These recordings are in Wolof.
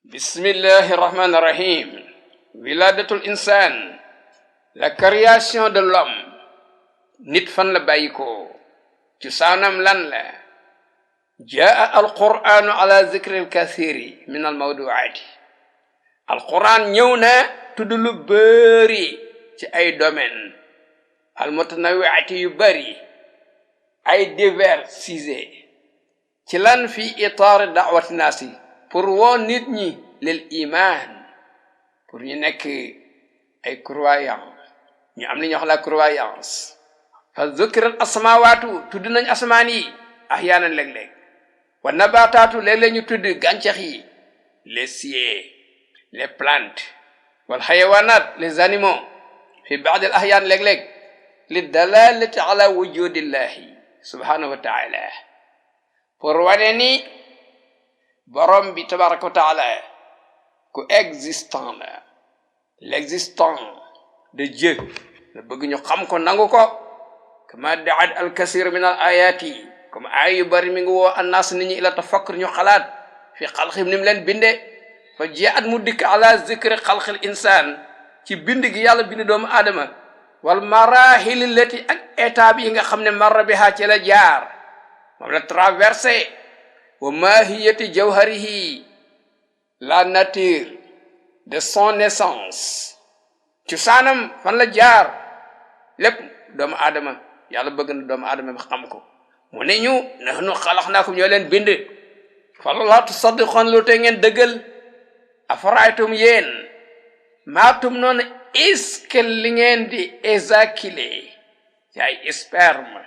Bismillahi rahmani rahim. Wiladatul insan, la création de l'homme. Nit fan la bayiko ci sanam lan la. Jaa al-Qur'an ala zikri al-kathiri min al-mawdu'at. Al-Qur'an ñëw na tudd lu bëri ci ay domaine al-mutanawwi'ati yu bëri ay divers sujets ci lan fi itar da'wati nasi pour woo nit ñi lil iman pour ñu nekk ay croyants ñu am li ñu wax la croyance fa zukira asmawatu tudd nañ asmaan yi ahyaanan léeg-léeg wa nabataatu léeg-léeg ñu tudd gàncax yi les cieux les plantes wal xayawanat les animaux fi baad al ahyaan léeg-léeg li dalalati ala wujudillahi subhanahu wa taala pour wane ni borom bi tabaraka wa taala ku existant la l'existant de Dieu la bëgg ñu xam ko nangu ko kama daat al kasir min al ayati comme ay yu bari mi ngi woo annaas nit ñi ila tafakkur ñu xalaat fi xalqim ni mu leen binde fa jaat mu dikk ala zikri xalqil insaan ci bind gi yàlla bind doomu aadama wal marahil lati ak étape yi nga xam ne marra biha ci la jaar moom la traversé wa mahiyati jawharihi la nature de son naissance ci saanam fan la jaar lépp doomu aadama yàlla bëgg na doomu aadama ba xam ko mu ne ñu nahnu xalaqnaakum ñoo leen bind fala tusaddiqoon lu te ngeen dëggal afaraytum yéen maatum noonu est-ce que li ngeen di éjaculer ci ay sperme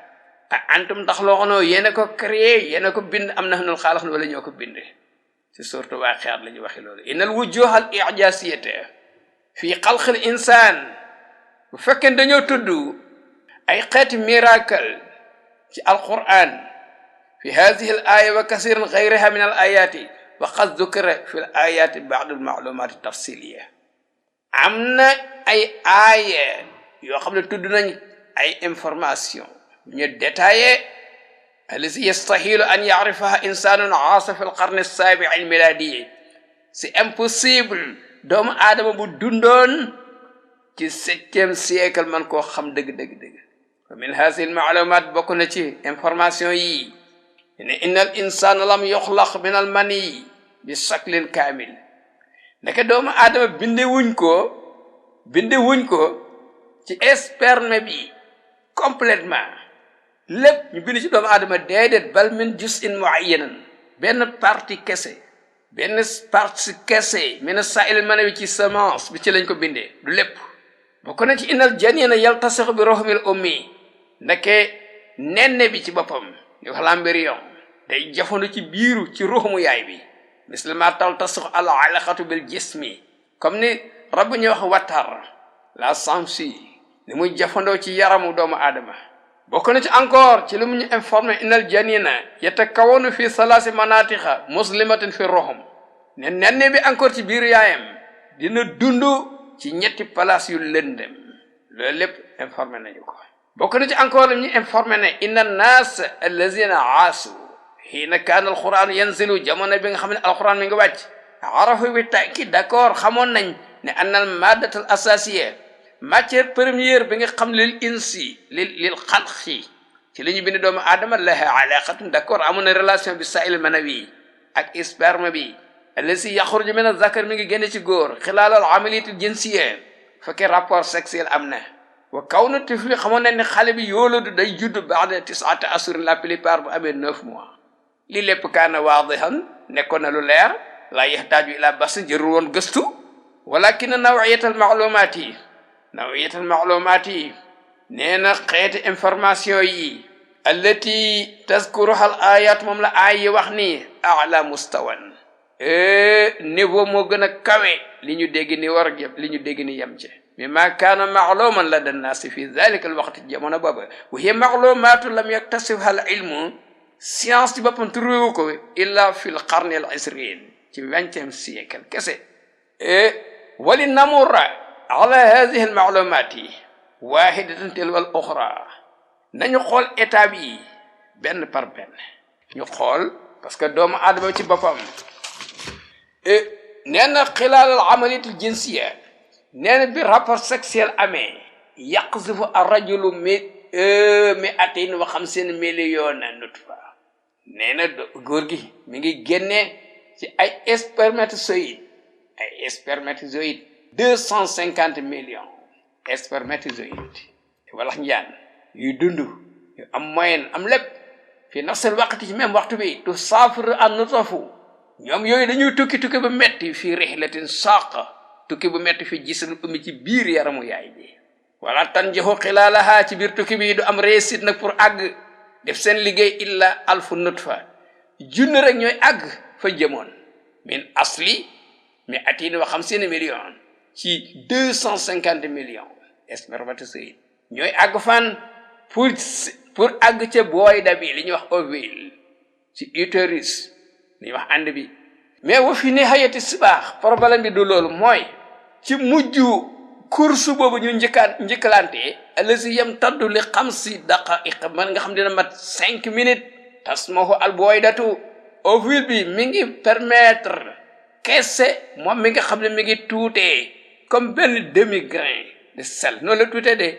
antum ndax loo xanoo yéena ko créé yéena ko bind am na nul xaalax wala ñoo ko bind ci surtout waa xeer la ñu waxi loolu innal wujuh al i'jasiyata fi xalqil insaan bu fekkee dañoo tudd ay xeeti miracle ci alquran fi hadhihi al aya wa kasiran ghayriha min al ayati wa qad dhukira fi al ayati ba'd al ma'lumat tafsiliya am na ay aaya yoo xam ne tudd nañ ay information ñu détaillé allati yastahilu an ya'rifaha insanun aasa fi al-qarn as-sabi' al-miladi c'est impossible doomu aadama bu dundoon ci 7e siècle man koo xam dëgg wa min hadhihi al-ma'lumat bokk na ci information yi ne inna al-insana lam yukhlaq min al-mani bi shaklin kamil naka doomu aadama binde wuñ ko ci sperme bi complètement lépp ñu bind ci doomu aadama déedéet bal min juz'in mu'ayyanan benn partie kese min sa'il manawi ci semence bi ci lañ ko bindee du lépp bokk na ci innal janina yaltasiqu bi rahmil ummi ndeke nenne bi ci boppam ñu wax l'embryon day jafandu ci biiru ci ruuxu yaay bi misle ma taltasiqu al alaqatu bil jismi comme ni rabbu ñu wax watar la samsi ni muy jafandoo ci yaramu doomu aadama bokk na ci encore ci li mu ñu informé innal janina yatakawanu fi salaasi manatiqa muslimatin fi rohum ne nenne bi encore ci biiru yaayam dina dund ci ñetti place yu lëndëm loolu lépp informé nañu ko bokk na ci encore li ñu informé ne inna nas allazina aasu xiina kaana alquran yanzilu jamono bi nga xam ne alquran mi ngi wàcc arafu bi taakid d'accord xamoon nañ ne anna al maddatal asasiya matière première bi nga xam lil insi lil xalqi ci li ñu bind doomu aadama laha alaqatun d'accord amoon na relation bi sa'il manawi ak sperme bi allasi yaxruju min az-zakar mi ngi génne ci góor xilaal al amaliyat al jinsiyya fekkee rapport sexuel am na wa kawnu tifli xamoon nañ ne xale bi yooladu day judd ba'da 9 ashur la plupart bu amee 9 mois li lépp kaana waadihan nekkoon na lu leer la yaxtaaju ila bas jërul woon gëstu walakin nawiyatal maalumaat yi nee na xeeti information yi allati tazkuruha al ayat moom la aay yi wax ni ala mustawan niveau moo gën a kawe li ñu dégg ni war a li ñu dégg ni yem ci mimma kaana maaluman lada nnaasi fi dhalika al waqti jamono booba wa hiya maalumaatu lam yaktasibha al ilmu science ci boppam turéwu ko illa fi l qarni al 20 ci 20e siècle kese wali namura ala hadihi al ma'lumati wahidatan tilwa al ukhra nañu xool étape yi benn par benn ñu xool parce que doomu aadama ci boppam nee na xilaal al amaliyatul jinsiya nee na bi rapport sexuel amee yaqzifu ar-rajulu mi'atain wa xamsiina milyona nutfa nee na góor gi mi ngi génnee ci ay spermatozoïdes 250 millions spermatozoïdes wala njaan yu dund yu am moyenne am lépp fi nafsal waqti ci même waxtu bi tu saafir an nutafu ñoom yooyu dañuy tukki ba metti fii rihlatin saqa tukki bu metti fi gisul ummi ci biir yaramu yaay bi wala tanjahu xilaalaha ci biir tukki bi du am réussite nag pour àgg def seen liggéey illa alfu nutfa junne rek ñooy àgg fa jëmoon min asli mi atin wa xamsiina million ci 250 millions spermatozoïdes ñooy àgg fan pour àgg ca booyda bi li ñuy wax ovule ci utérus li ñuy wax ànd bi mais wa fi nihayati sibaax problème bi du loolu mooy ci mujj course boobu ñu njëkkalante allazi yamtaddu li 5 daqaiq man nga xam dina mat 5 minutes tasmahu al booydatu ovule bi mi ngi permettre kese moom mi nga xam ne mi ngi tuutee comme benn demi grain de sel noonu la tuutee de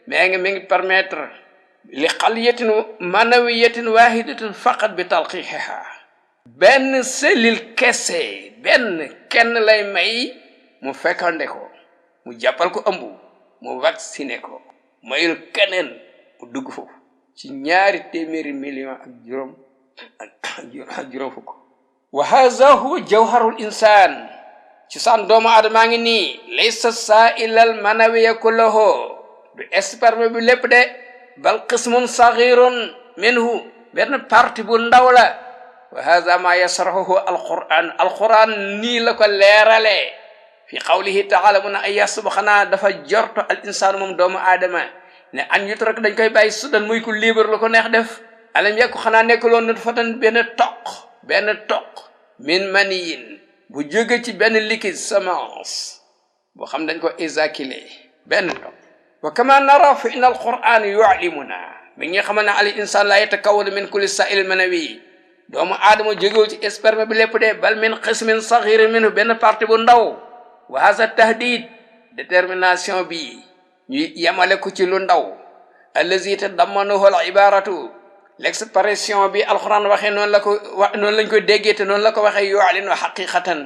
mais mi ngi permettre li xaliyatin manawiyatin wahidatin faqat bi talqihiha benn cellule kese kenn lay may mu fekkande ko mu jàppal ko ëmb mu vacciné ko mayul keneen mu dugg foofu ci 200 millions ak juróom fukk wa hadha huwa jawharul insan ci san doomu aadama ngi nii laysa sa'ilal manawiya kulluhu du sperme bi lépp de bal qismun saghirun minhu benn partie bu ndaw la wa hadha ma yasrahuhu alquran nii la ko leerale fi qawlihi ta'ala mun ay subhana dafa jorto al insaan moom doomu aadama ne an yutrak dañ koy bàyyi sudan muy ku libre lu ko neex def alam yakku xanaa nekkuloon nutfatan benn toq min maniyin bu jóge ci benn liquide semence boo xam dañ ko éjaculé benn toq wa kama nara fa inna alquran yu'limuna mi ngi xamal ne al insaan la yatakawwanu min kulli sa'il manawi doomu aadama jógewu ci sperme bi lépp de bal min qismin saghirin minhu benn partie bu ndaw wa hadha tahdid détermination bi ñu yemale ko ci lu ndaw allazi tadammanahu al ibaratu l'expression bi alquran waxee noonu lañ koy déggee te noonu la ko waxee yu'linu haqiqatan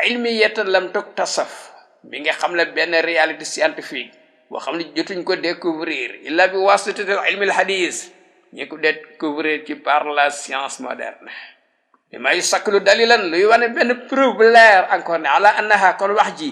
ilmiyatan lam tuktasaf bi nga xam ne benn réalité scientifique boo xam ne jotuñ ko découvrir illa bi wasitatil ilmi al hadis ñi ko découvrir ci par la science moderne bi may saklu dalilan luy wane benn preuve bu leer encore ne ala annaha kon wax ji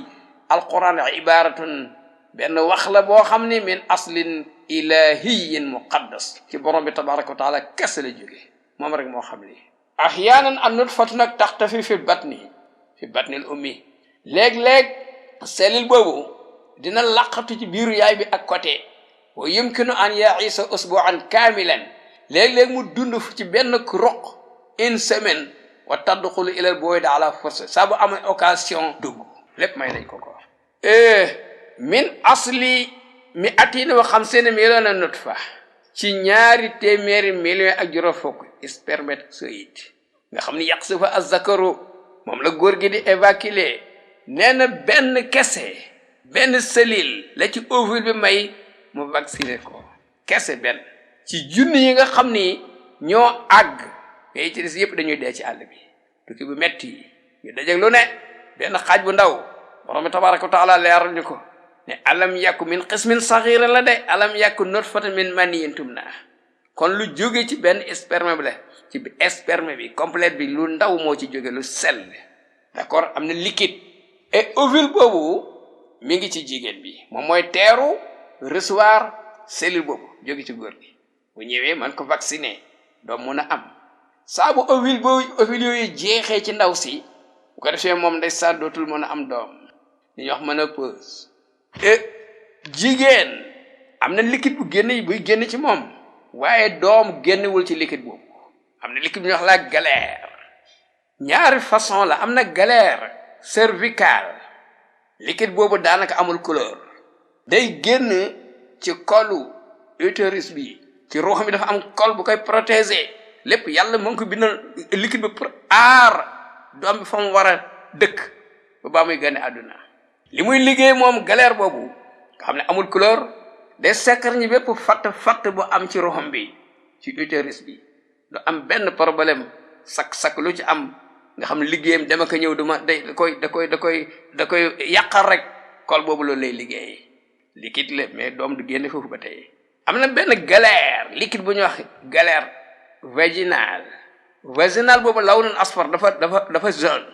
alquran ibaratun benn wax la boo xam ne min aslin ilahiyin muqaddas ci borom bi tabaraka wa taala kese la jóge moom rek moo xam lii ahyaanan an nutfatu nag taxtafi fi batnil ummi léeg-léeg cellule boobu dina laqatu ci biiru yaay bi ak côté wa yumkinu an yaisa usbu'an kaamilan léeg-léeg mu dund ci benn roq une semaine wa tadxulu ilal booyda ala force saa bu amee occasion dugg lépp may nañ ko min asli mi atin wa xamsiina milliona nutfa ci 200 millions ak juróom fukk spermatozoïde nga xam ni yaqsifu az-zakaru moom la góor gi di évacuer nee na benn cellule la ci ovule bi may mu vacciné ko kese benn ci junni yi nga xam ni ñoo àgg ngay ci des yëpp dañuy dee ci àll bi tukki bu metti ñu dajeg lu ne benn xaaj bu ndaw borom bi tabaraka wa taala leeral ñu ko ne alam yakku min qismin saghir la de alam yakku nutfatan min maniyyin tumna kon lu jóge ci benn sperme bi la ci sperme bi complète bi lu ndaw moo ci jóge lu sell d'accord am na liquide et ovule boobu mi ngi ci jigéen bi moom mooy teeru recevoir cellule boobu jóge ci góor gi bu ñëwee man ko vacciner doom mun a am saa bu ovule yooyu jeexee ci ndaw si bu ko defee moom ndeysaan dootul mën a am doom li ñuy wax ménopause jigéen am na liquide buy génn ci moom waaye doom génnewul ci liquide boobu am na liquide bu ñuy wax la glaire ñaari façon la am na glaire cervicale liquide boobu daanaka amul couleur day génn ci colu utérus bi ci ruux mi dafa am col bu koy protéger lépp yàlla mu ngi ko bindal liquide bi pour aar doom bi fa mu war a dëkk ba baa muy gane àdduna li muy liggéey moom galère boobu nga xam ne amul couleur day sekkar ñi bépp fatt bu am ci roxam bi ci utérus bi du am benn problème sak lu ci am nga xam liggéeyam dama ko ñëw duma da koy yàqal rek kol boobu loolu lay liggéey liquide la mais doom du génne foofu ba tey am na benn galère liquide bu ñuy wax galère vaginal boobu law nun asfar dafa jaune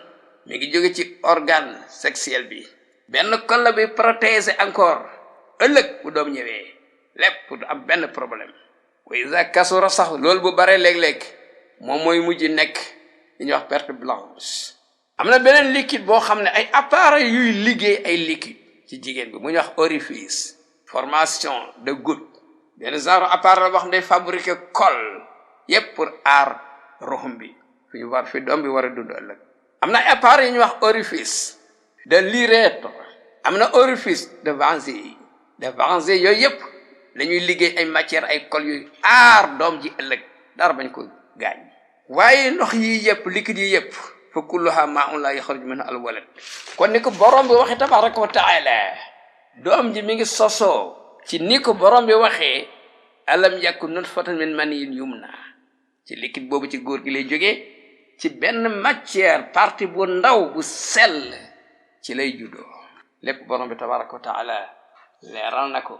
mi ngi jóge ci organe sexuel bi benn kol la bi protéger encore ëllëg bu doom ñëwee lépp pour am benn problème wa iza kasura sax loolu bu bare léeg-léeg moom mooy mujj nekk li ñuy wax perte blanche am na beneen liquide boo xam ne ay appareils yuy liggéey ay liquide ci jigéen bi mu ñuy wax orifice formation de goutte benn genre appareil boo xam ne day fabriquer col yépp pour aar roxum bi fi doom bi war a dund ëllëg am na ay appareils yu ñuy wax orifice de l'urètre am na orifice de Vanzé yooyu yëpp dañuy liggéey ay matière ay col yuy aar doom ji ëllëg dara bañ ko gaañ waaye ndox yi yëpp liquide yi yëpp fa kulluha ma'un la yaxruju minhu al-walad kon ni ko borom bi waxee tabaraka wa taala doom ji mi ngi sosoo ci ni ko borom bi waxee alam yakun nutfatan min maniyyin yumna ci liquide boobu ci góor gi lay jógee ci benn matière partie bu ndaw bu sell ci lay juddoo lépp borom bi tabaraka wa taala leeral na ko